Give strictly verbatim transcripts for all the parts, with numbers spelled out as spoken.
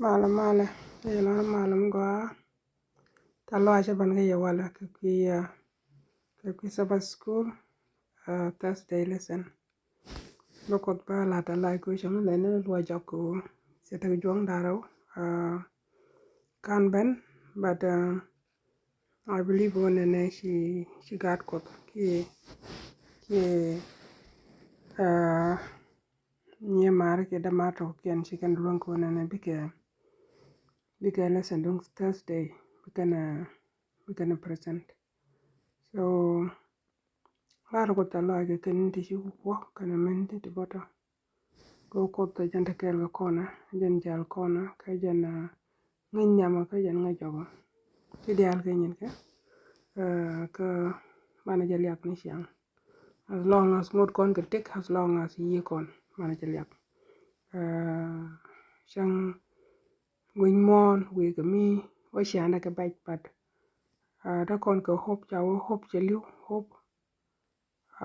Malɛ, malɛ. Yɛ lɔnɛ malɛ mi gɔaa. Tɛ̈th lɔaac cä ben kä yɛ walɛ kɛ kui̱, ah, kɛ kui̱ Sabbath School, ah, Thursday lesson. Bä Kuoth bä lat tɛ̈th lɔaac kɛ cäŋ lɛ ni luɔc jɔk kɛ ɣöö cɛ tekɛ juɔ̱ŋ da̱ŋ rɛw, ah, kan ben, but, ah, I believe ɣöö nɛnɛ ci, ci gaat Kuɔth kiɛ, kiɛ, ah, nyimaar kiɛ dämaar tɔkiɛn ci kɛn luäŋ kɛ ɣöö nɛnɛ bikɛ, bikɛ lesson duŋ Thursday, bikɛn, ah, bikɛn present. So, lar Kuoth tɛ̈th lɔaac kɛ kɛn ti ci kuɔ kɛn min ti ti bɔtɔ. Kɛ Kuoth ɛ jɛn te kɛɛl kɛ kɔnɛ, ɛ jɛn jal kɔnɛ, kä jɛn, ah, ŋäc nhiamɛ, kä jɛn ŋäc jɔkɛ. Ti diaal kɛ nyinkɛ, ah, kä banɛ jɛ liak ni ciaŋ. As long as ŋot kɔn kɛ tëk, as long as yiëë kɔn, banɛ jɛ liak. Ah, cäŋ wi̱c muɔ̱ɔ̱n, wi̱i̱ kɛ mi, wä ciaŋdɛ kɛ bɛc, but, ah, te kɔn kɛ hope, ca wä hope cɛ li̱w, hope,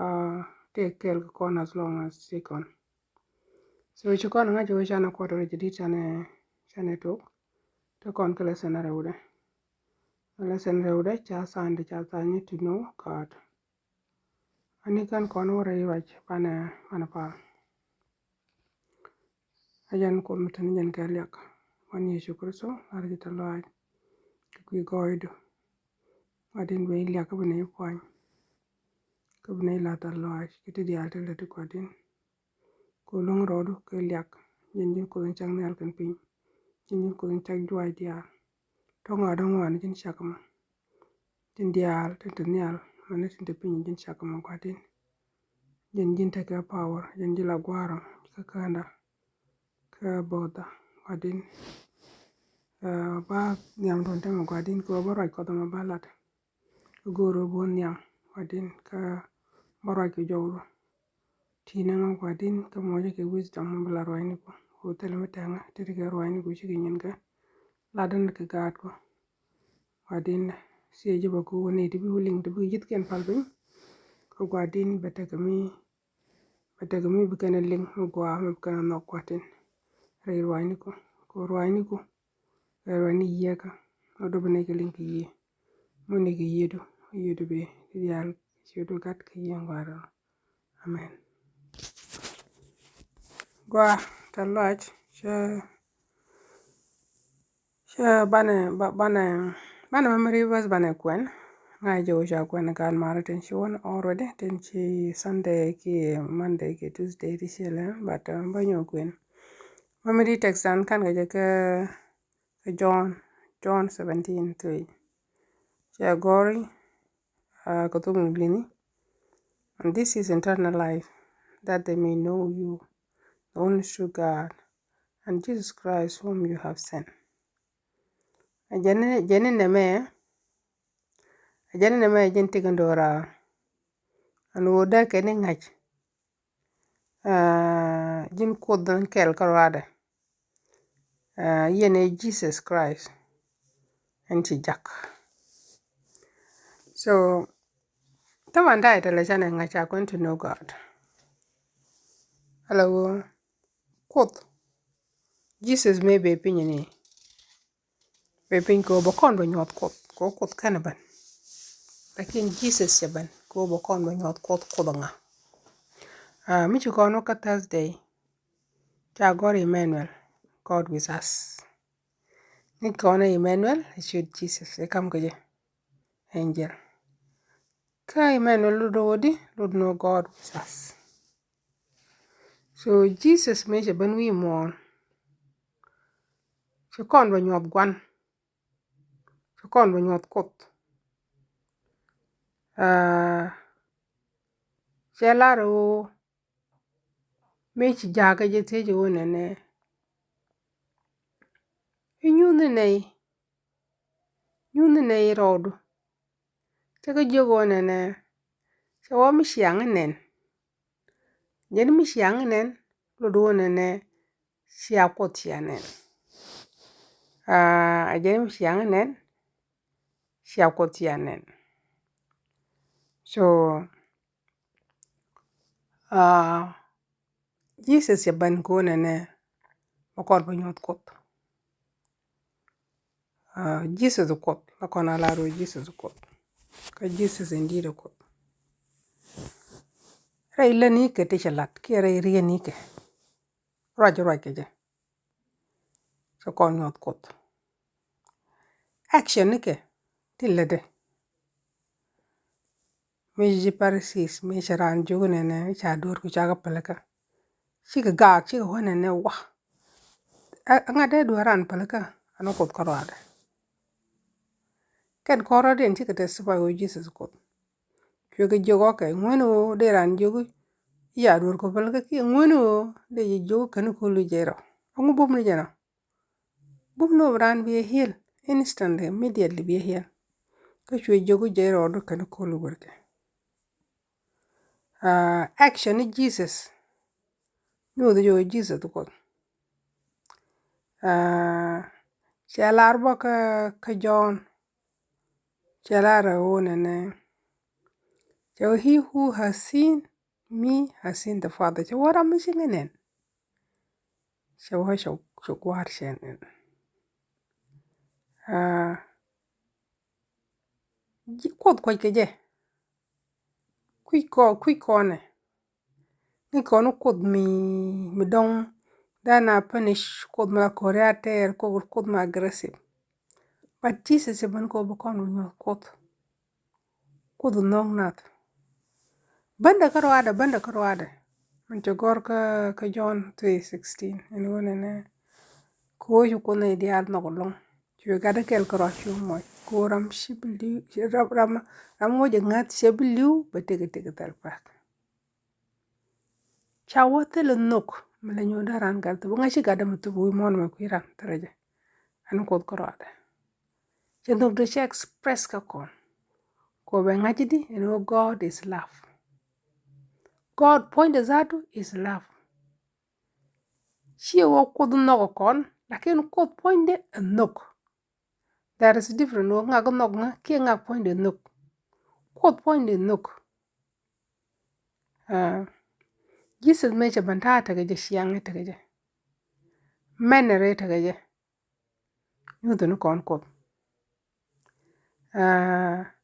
ah, tëë kɛɛl kɛ kɔn as long as ci kɔn. So ci kɔn ŋa̱c wä canɛ kuɔt rɛy jɛ di̱t canɛ, canɛ tok. Te kɔn kɛ lesson rɛwdɛ. Lesson rɛwdɛ ca Sunday, ca Sunday to know God. Ani kɛn kɔn wä rɛy ruac banɛ, banɛ pal. Ɛ jɛn Kuoth mi te ni jɛn kɛ liak. Gua̱n Yecu Kritho, lar ji̱ tɛ̈th lɔaac kɛ kui̱ gɔɔydu. Gua̱di̱n bi nɛy liak kä bi nɛy puany, kä bi nɛy lat tɛ̈th lɔaac kɛ ti diaal ti lät ti Gua̱di̱n. Kɛ luäŋ rɔɔdu kɛ liak, jɛn ji̱n Kuoth in cak nhial kɛnɛ piny, jɛn ji̱n Kuoth in cak juaac diaal. Tɔ̱ŋ a dɔ̱ŋ wan ji̱n cak mɔ. Tin diaal tin te nhial, mani tin te piny, ji̱n cak mɔ Gua̱di̱n. Jɛn ji̱n tekɛ power, jɛn ji̱ la gua̱a̱r kä kända, kä bo̱o̱tha Gua̱di̱n. Ah, ba nhiam duɔ̱n tɛmɛ Gua̱di̱n, kɛ ɣöö bä ruac Kuɔth ɛmɔ ba lat. Kä go̱o̱r ɣöö bä nhiam Gua̱di̱n, kä bä ruac kɛ jɔwdu. Ti̱i̱n ɛŋa Gua̱di̱n, kä mocä kɛ wisdom mi bi la ruacniku. Kɛ ɣöö thilɛ mi tɛŋä, ti ti kɛ ruacniku cikɛ nyinkɛ. Latdä ni kɛ gaatku. Gua̱di̱n, thiecä bä kɛ ɣöö nɛy ti bi wä liŋ ti bi ji̱thkiɛn pal piny. Kä Gua̱di̱n bɛ tekɛ mi, bɛ tekɛ mi bi kɛn ɛ liŋ mi gɔaa mi bi kɛn ɛ nhɔk Gua̱di̱n. Rɛy ruacniku, kɛ ɣöö ruacniku, rɛy ruacni yieekä. Ɣöö dɔ̱ bi nɛy kɛ liŋ kɛ yiëë. Mi nɛy kɛ yiëëdu, yiëëdu bɛ ti diaal, ciötdu Gat kɛ Yiëë Gua̱a̱r. Amen. Gua tɛ̈th lɔaac cɛ, cɛ banɛ, ba-, banɛ, banɛ memory verse banɛ kuɛn. Ŋa̱c jɛ wä ca kuɛn gat mari tin ci wän already, tin ci Sunday kiɛ Monday kiɛ Tuesday ti ci lɛ, but, uh, ba nyɔ kuɛn. Memory text an kan kɛ jɛ kɛ, kɛ John, John seventeen three. Cɛ gɔri, ah, kɛ thok Ŋi̱i̱c ni. And this is eternal life, that they may know you, the only true God, and Jesus Christ whom you have sent. Ɛ jɛn ni, jɛn ni nɛmɛ, ɛ jɛn ni nɛmɛ, ɛ jɛn ti kɛ do̱ra. Ɛn ɣöö dee kɛ ni ŋa̱c, ah, ji̱n Kuoth in kɛl kä ruaadɛ. Ah, yɛn ɛ Jesus Christ. Ɛn ci jak. So, taban title ɛ canɛ ŋa̱c a kuɛn to know God. Ala ɣöö Kuoth, Jesus mëë bɛ piny ni. Bɛ piny kɛ ɣöö bɛ kɔn bɛ nyuɔth Kuoth, kɛ ɣöö Kuoth kɛn ɛ ben. Lakin Jesus cɛ ben kɛ ɣöö bɛ kɔn bɛ nyuɔth Kuoth, Kuoth ŋa. Ah, mi ci kɔn wä kä Thursday, ca gɔr Emmanuel, God with us. Ni kɔn ɛ Emmanuel, ɛ ciöt Jesus, ɛ kam kɛ jɛ. Angel. Kä Emmanuel lot ɣöö di, lot ni ɣöö God with us. So Jesus mëë cɛ ben wi̱i̱ muɔ̱ɔ̱n, ci kɔn bɛ nyuɔth Gua̱n. Ci kɔn bɛ nyuɔth Kuoth. Ah, cɛ lar ɣöö mëë ci jakä jɛ thiec ɣöö nɛnɛ, i̱ nyuthni nɛy, nyuthni nɛy rɔɔdu. Cɛ kɛ jiök ɣöö nɛnɛ, cɛ wä mi ciaŋ inɛn. Jɛn mi ciaŋ inɛn, lot ɣöö nɛnɛ, cia Kuoth cia nɛn. Ah, jɛn mi ciaŋ inɛn, cia Kuoth cia nɛn. So, ah, Jesus cɛ ben kɛ ɣöö nɛnɛ, bɛ kɔn bɛ nyuɔth Kuoth. Ah, Jesus Kuoth, la kɔn a lar wä Jesus Kuoth. Kä Jesus indeed ɛ Kuoth. Rɛy län ikɛ ti cɛ lat kiɛ rɛy riɛn ikɛ. Ruac ruac kɛ jɛ. Cɛ kɔn nyuɔth Kuoth. Action ikɛ ti lätdɛ. Mi ci ji̱ Pharisees, mi ci raan jiök nɛnɛ, ca duɔ̱ɔ̱r ku ca kɛ pälikä. Cikɛ gaak, cikɛ wä nɛnɛ wa. Ɛ, ŋa̱t dee duɔ̱ɔ̱r raan pälikä, ɛn Kuoth kärɔaadɛ. Kɛn kɔrɔdiɛn cikɛ testify wä Jesus Kuoth. Cuɛ kɛ jiök ɔ kɛ, ŋuäni ɣöö dee raan jiök i̱, ya duɔ̱ɔ̱r ku pälikä kiɛ ŋuäni ɣöö dee ji̱ jiök kɛn kulu jɛ rɔ. Ɛŋu bum ni jɛ nɔ? Bum ni ɣöö raan bi ɛ heal, instantly, immediately bi ɛ heal. Kä cuɛ jiök i̱ jɛ rɔ du kɛn kulu wärkɛ. Ah, action ni Jesus. Nyuuth jɛ wä Jesus Kuoth. Ah, cɛ lar bä kä, kä John. Cɛ lar ɛ wä nɛnɛ. Cɛ wä, "He who has seen me has seen the Father." Cɛ wä ram mi ci ŋɛ nɛn. Cɛ wä cɛ, cɛ gua̱a̱r cɛ nɛn. Ah, Kuoth kuec kɛ jɛ. Kui̱c kɔ, kui̱c kɔnɛ. Ŋi̱c kɔn Kuoth mi, mi dɔ̱ŋ. Dee na punish, Kuoth mi la ko̱ri a tɛɛr, Kuoth, Kuoth mi aggressive. But Jesus cɛ ben kɔ bi kɔn bi nyuɔth Kuoth. Kuoth nhɔk nath. Bändɛ kärɔaadɛ, bändɛ kärɔaadɛ. Min cɛ gɔ̱r kä, kä John three sixteen. Ɛn ɣöö nɛnɛ. Kɛ ɣöö ci Kuoth nɛy diaal nhɔk ɛlɔ̱ŋ. Cuɛ gat kɛl kärɔa cu moc. Kɛ ɣöö ram ci bi li̱w, ram, ram, ram ŋoc ɛ ŋäth cɛ bi li̱w, bɛ tëk, tëk thil pak. Ca wä thilɛ nhök mi la nyuɔ̱th dee raan gat thop, ŋa̱c ci gat dee mi thop wi̱i̱ muɔ̱ɔ̱n mɛ kui̱ ran thilɛ jɛ. Ɛn Kuoth kärɔaadɛ. Cɛ nhök dee cɛ express kä kɔn. Kɛ ɣöö bɛ ŋa̱c di ɛn ɣöö God is love. God puɔ̱nydɛ zatu is love. Ciɛ wä Kuoth nhɔk kɔn, lakin Kuoth puɔ̱nydɛ ɛ nhök. There is different, wä ŋak nhɔk ŋä kiɛ ŋak puɔ̱nydɛ nhök. Kuoth puɔ̱nydɛ nhök. Ah, Jesus mëë cɛ ben ta̱a̱ tekɛ jɛ, ciaŋ tekɛ jɛ. Mɛnɛr tekɛ jɛ. Nyuth ni kɔn Kuoth. Ah,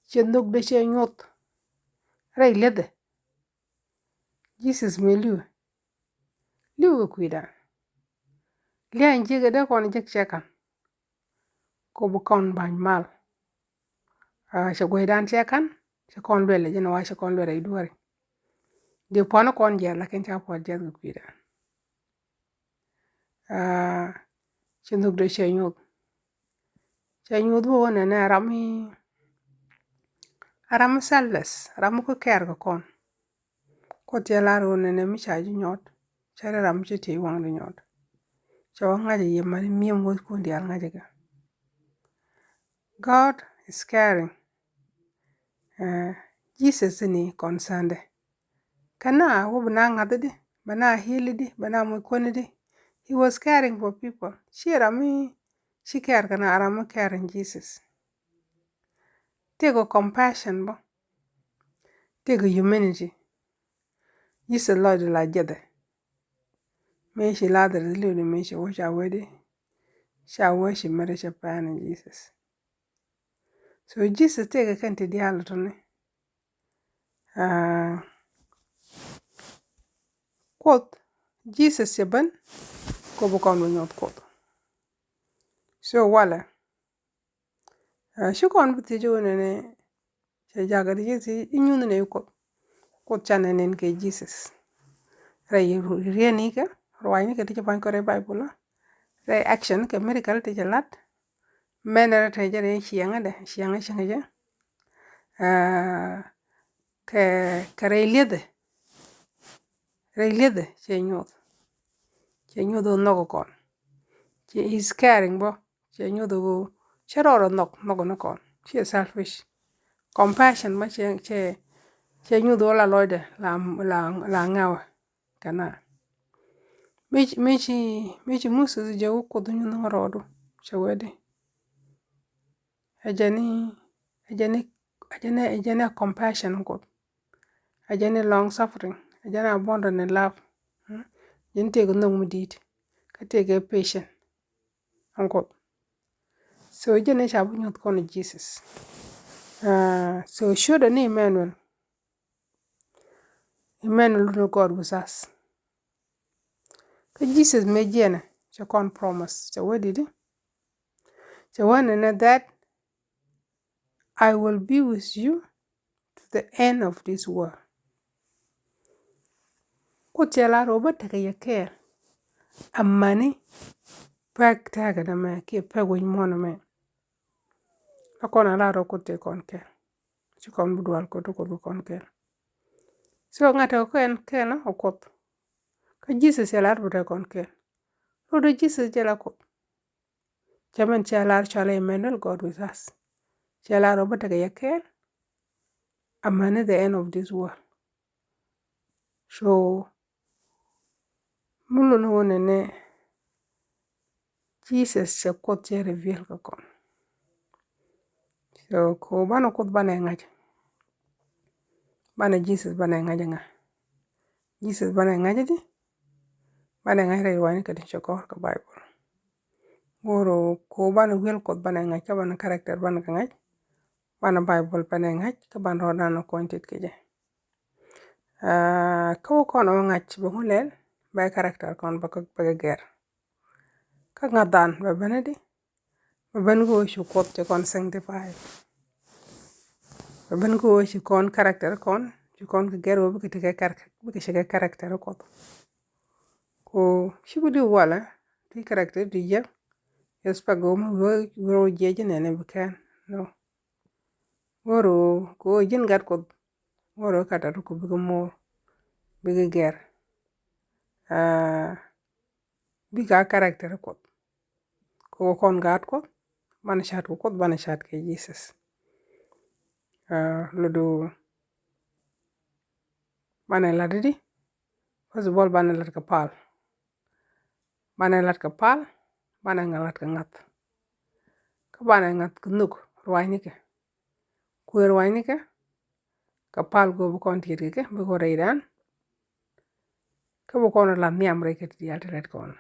cɛ nhök dee cɛ nyuɔth. Rɛy li̱ethɛ. Jesus mëë li̱w. Li̱w kɛ kui̱dan. Lia̱a̱ in jiäkɛ dee kɔn jek cɛ ka̱n. Kɔ bi kɔn ba̱ny mal. Ah, cɛ guecdan cɛ ka̱n, cɛ kɔn luɛl jɛn wa cɛ kɔn luɛl rɛy duɔ̱ɔ̱ri. Dee puɔ̱n kɔn jiath, lakin ca puɔ̱n jiath kɛ kui̱dan. Ah, cɛ nhök dee cɛ nyuɔth. Cɛ nyuɔth bä wä nɛnɛ a ram mi, a ram mi selfless, a ram mi kä care kɛ kɔn. Kuoth cɛ lar wä nɛnɛ mi ca ji̱ nyɔt, cɛ ri ram mi cɛ tiec waŋ di nyɔt. Cɛ wä ŋa̱cä yɛ mani mi̱em wä kun diaal ŋa̱cä kɛ. God is caring. Eh, Jesus ni concerned. Kɛ na wä bi na ŋa̱th di, bi na heal di, bi na muc kuäni di. He was caring for people. Ci ram mi ci care kɛ na a ram mi caring Jesus. Tëëkɛ compassion bä. Tëëkɛ humanity. Jesus lɔcdɛ la jiɛthɛ. Mëë ci Lazarus li̱w di mëë ci wä ca wee di. Ca wee ci mɛrɛ cɛ pɛn in Jesus. So Jesus tëëkɛ kɛn ti diaal tuni. Ah, Kuoth, Jesus cɛ ben kɔ bi kɔn bi nyuɔth Kuoth. So walɛ, ah, ci kɔn bi thiec wä nɛnɛ, cɛ jakä di Jesus inyuth nɛ Kuoth. Kuoth canɛ nɛn kɛ Jesus. Rɛy riɛn ikɛ, ruacnikɛ ti cɛ pua̱ny kɔ rɛy Bible. Rɛy action kɛ miracle ti cɛ lat. Mɛn rɛ te jɛ rɛ ciɛŋä dɛ, ciɛŋä cäŋ jɛ. Ah, kɛ, kɛ rɛy liethɛ. Rɛy liethɛ cɛ nyuɔth. Cɛ nyuɔth ɔ nhɔk kɔn. Cɛ is caring bä. Cɛ nyuɔth ɔ cɛ rɔɔdɛ nhɔk, nhɔk ni kɔn. Cɛ selfish. Compassion bä cɛ, cɛ, cɛ nyuɔth ɔ la lɔcdɛ, la, la, la ŋɛwɛ. Kɛ na. Mi ci, mi ci, mi ci Moses jɛ wä Kuoth nyuth ŋä rɔɔdu. Cɛ wee di. Ɛ jɛ ni, ɛ jɛ ni, ɛ jɛ ni, ɛ jɛ ni compassion Kuoth. Ɛ jɛ ni long suffering. Ɛ jɛ ni abundant in love. Mm? Jɛ ni tëëkɛ nhök mi di̱i̱t. Kä tëëkɛ patient. Ɛn Kuoth. So jɛn ni ca bi nyuɔth kɔn Jesus. Uh, so ciötdɛ ni Emmanuel. Emmanuel ni God with us. Kä Jesus mëë jiɛnɛ cɛ kɔn promise, cɛ wee di̱t i̱, cɛ wee nɛnɛ that I will be with you to the end of this world. Kuoth cɛ lar ɣöö bä tekɛ yɛ kɛɛl amäni pek tɛkɛ nɛmɛ kiɛ pek wi̱c muɔ̱ɔ̱n ɛmɛ. La kɔn a lar ɣöö Kuoth tëë kɔn kɛɛl. Ci kɔn bi dual Kuoth, Kuoth bi kɔn kɛɛl. So ŋa̱t tekɛ kɔn kɛɛl ɛ Kuoth. Kä Jesus cɛ lar bä tekɛ kɔn kɛɛl. Lot ɣöö Jesus jɛ la Kuoth. Cɛ mɛn cɛ lar cɔalɛ Emmanuel, God with us. Cɛ lar ɣöö bä tekɛ yɛ kɛɛl amäni the end of this world. So mi lot ni ɣöö nɛnɛ Jesus cɛ Kuoth cɛ reveal kä kɔn. So ko banɛ Kuoth banɛ ŋa̱c. Banɛ Jesus banɛ ŋa̱c ŋa? Jesus banɛ ŋa̱c i̱di? Banɛ ŋa̱c rɛy ruacni kɛ tin cɛ gɔ̱r kä Bible. Go̱o̱r ɣöö ko banɛ reveal Kuoth banɛ ŋa̱c, kä banɛ character banɛ kɛ ŋa̱c. Banɛ Bible banɛ ŋa̱c, kä banɛ rɔɔdan kɔn tit kɛ jɛ. Ah, kä wä kɔn ɔ ŋa̱c bɛ ŋu lɛl, bɛ character kɔn bɛ kɛ, bɛ kɛ gɛr. Kä ŋa̱thdan bɛ ben i̱di? Bɛ ben kä ɣöö ci Kuoth cɛ kɔn sanctified. Bɛ ben kä ɣöö ci kɔn character kɔn, ci kɔn kɛ gɛr ɣöö bikɛ tekɛ char-, bikɛ tekɛ character Kuoth. Ko ci bi di walɛ ti character ti jek. Expect ɣöö mi wee wee jiɛc nɛnɛ bi kɛn. No. Go̱o̱r ɣöö ko ji̱n gat Kuoth. Go̱o̱r ɣöö character Kuoth bikɛ mo̱o̱r, bikɛ gɛr. Ah, bikɛ character Kuoth. Ko kɔn gaat Kuɔth, banɛ ca̱a̱t kɛ Kuɔth, banɛ ca̱a̱t kɛ Jesus. Ah, lot ɣöö banɛ lat i̱di? First of all, banɛ lat kɛ pal. Banɛ lat kɛ pal, banɛ ŋa̱ lat kɛ ŋa̱th. Kä banɛ ŋa̱th kɛ nhök ruacnikɛ. Kuëë ruacnikɛ, kɛ pal go̱o̱r bi kɔn tiɛt kɛ kɛ, bi kɔn rɛydan. Kä bi kɔn lat nhiam rɛy kɛ ti diaal ti rɛt kɔn.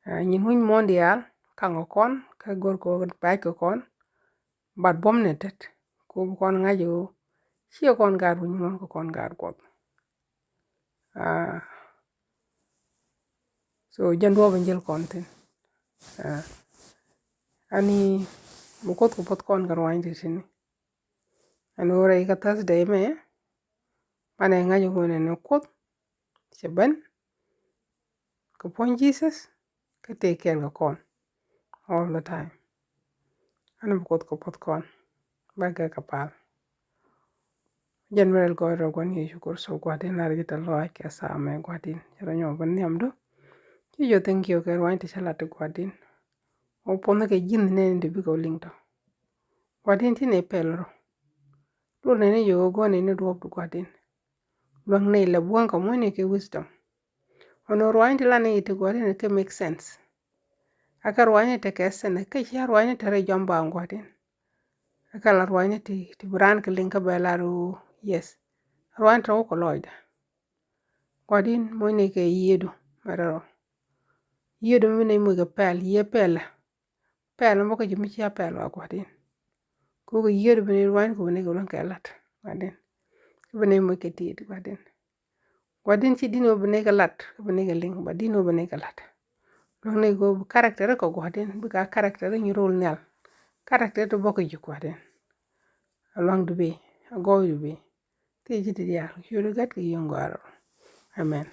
Ah, nyin wi̱ny muɔ̱ɔ̱n diaal, kaŋ kɛ kɔn, kä go̱o̱r kɛ baac kɛ kɔn, but buɔ̱m ni tet, ko bi kɔn ŋa̱c ɣöö ciɛ kɔn gaat wi̱ny muɔ̱ɔ̱n, kɛ kɔn gaat Kuɔth. Ah, so jɛn duɔ̱ɔ̱p in jäl kɔn thi̱n. Ah, ani bi Kuoth kɛ puɔth kɔn kɛ ruany ti tini. Ɛn ɣöö rɛy kä Thursday mɛ, banɛ ŋa̱c ɣöö nɛnɛ Kuoth cɛ ben kɛ puɔ̱ny Jesus, kä tëë kɛɛl kɛ kɔn all the time. Ani bi Kuoth kɛ puɔth kɔn, bä gɛ kɛ pal. Jɛn mi rɛl gɔɔydɛ rɔ Gua̱n Yecu Kritho Gua̱di̱n, lar ji̱ tɛ̈th lɔaac kɛ thaamɛ Gua̱di̱n. Cɛ rɔ nyɔk bi nhiamdu. Ci jɔ thank you kɛ ruany ti cä lat ti Gua̱di̱n. Wä puɔ̱nhä kɛ ji̱n nɛn in te bikɛ wä liŋ tɔ. Gua̱di̱n ti nɛ pɛl rɔ. Lul nɛn in yio̱w gua̱n in in duɔ̱ɔ̱p ti Gua̱di̱n. Luäŋ nɛ ilɛ buɔ̱ŋ kɛ muɔ̱ny ni kɛ wisdom. Ɣän ruany ti lan in ti Gua̱di̱n kɛ make sense. Ɛ kɛ ruany in tekɛ sense, kä cia ruany in te rɛy jɔm baaŋ Gua̱di̱n. Ɛ kɛ la ruany in ti, ti bi raan kɛ liŋ kä bɛ lar ɣöö yes. Ruany in te wä kɛ lɔcdä. Gua̱di̱n moc ni kɛ yiëëdu mɛ rɛl rɔ. Yiëëdu mi ni moc kɛ pɛl, yiëë pɛlä. Pɛl mɔ kä ji̱ mi cia pɛl wa Gua̱di̱n. Kukɛ yiëëdu bi ni ruany ku bi ni kɛ luäŋ kɛ lat Gua̱di̱n. Bi ni moc kɛ tiit Gua̱di̱n. Gua̱di̱n ci di̱n wä bi ni kɛ lat, bi ni kɛ liŋ, ba di̱n wä bi ni kɛ lat. Luäŋ ni kɛ bi character kɛ Gua̱di̱n, bikɛ character in rol nhial. Character ti bä kɛ ji̱ Gua̱di̱n. A luaŋdu bi, a gɔɔydu bi. Ti ci ti diaal, ci wä di gat kɛ yio̱w gɔaa rɔ. Amen.